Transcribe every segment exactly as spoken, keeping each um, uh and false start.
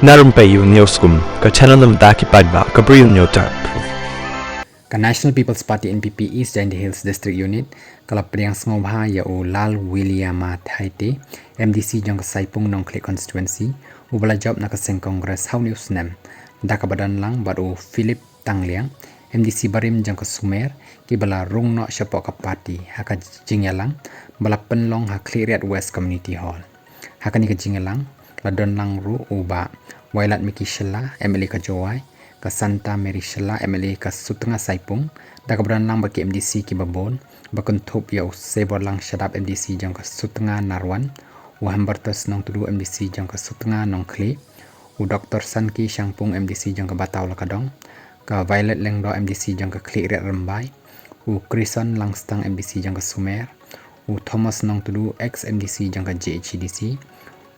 Na rympei ïa u News Kum, ka channel na bynta ki paidbah, ka Bri u Newtap. Ka National People's Party, N P P, East Jaintia Hills District Unit ka la pdiang sngewbha ïa u Lalwiliama Thaite, M D C jong ka Saipung Nongkhlieh Constituency, uba la jop na ka seng Congress ha une u snem, da kaba don lang bad u Philip Tangliang, M D C barim jong ka Sumer, kiba la rung noh shapoh ka party ha ka jingïalang ba la pynlong ha Khliehriat West Community Hall. Ha kane ka jingïalang la don lang ruh u Bah Wailadmiki Shylla, M L A ka Jowai, ka Santa Mary Shylla, M L A ka Sutnga Saipung, da kaba don lang bad ki M D C kiba bun, ba kynthup ïa u Seiborlang Shadap, M D C jong ka Sutnga Narwan, u Hembertus Nongtdu, M D C jong ka Sutnga Nongkhlieh, u Doktor Sanki Shangpung, M D C jong ka Bataw Lakadong, ka Violet Lyngdoh, M D C jong ka Khliehriat Rymbai, u Krison Langstang, M D C jong ka Sumer, u Thomas Nongtdu, ex M D C jong ka J H A D C,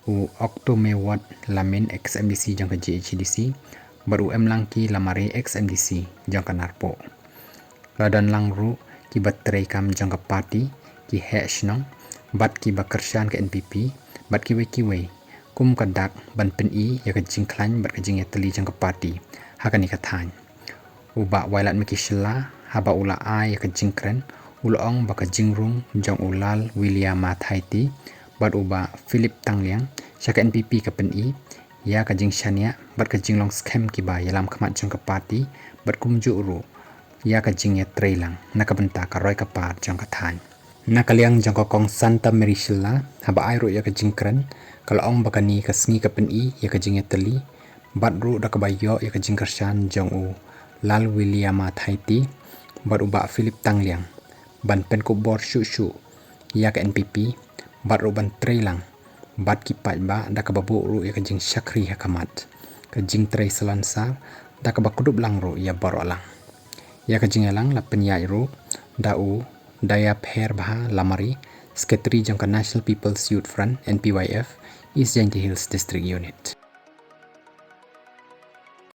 u Oktomewot Lamin, ex M D C jong ka J H A D C, bad u Emlangki Lamare, ex M D C jong ka Narpuh. La don lang ruh kiba treikam jong ka party, ki heh shnong, bad kiba kyrshan ka N P P, bad kiwei kiwei, kum ka dak ban pyni ïa ka jingkhlaiñ bad ka jingïatylli jong ka party ha kane ka thaiñ. U Bah Wailadmiki Shylla, haba u la ai ïa ka jingkren, u la ong ba ka jingrung jong u Lalwiliama Thaite bad u Bah Philip Tangliang sha ka N P P ka pyni ïa ka jingshaniah bad ka jinglong skhem kiba ïalam khmat jong ka party, bad kumjuh ruh ïa ka jingïatreilang na ka bynta ka roi ka par jong ka thaiñ. Na ka liang jong ka Kong Santa Mary Shylla, haba ai ruh ïa ka jingkren, ka la ong ba kane ka sngi ka pyni ïa ka jingïatylli, bad ruh da kaba ïoh ïa ka jingkyrshan jong u Lalwiliama Thaite bad u Bah Philip Tangliang ban pynkupbor shuh shuh ïa ka N P P, bad ruh ban treilang bad ki paidbah da kaba buh ruh ïa ka jingshakri ha khmat, ka jingtrei salonsar, da kaba kdup lang ruh ïa baroh lang. Ïa ka jingïalang la pynïaid ruh da u Dayapherbha Lamare, Secretary jong ka National People's Youth Front, N P Y F, East Jaintia Hills District Unit.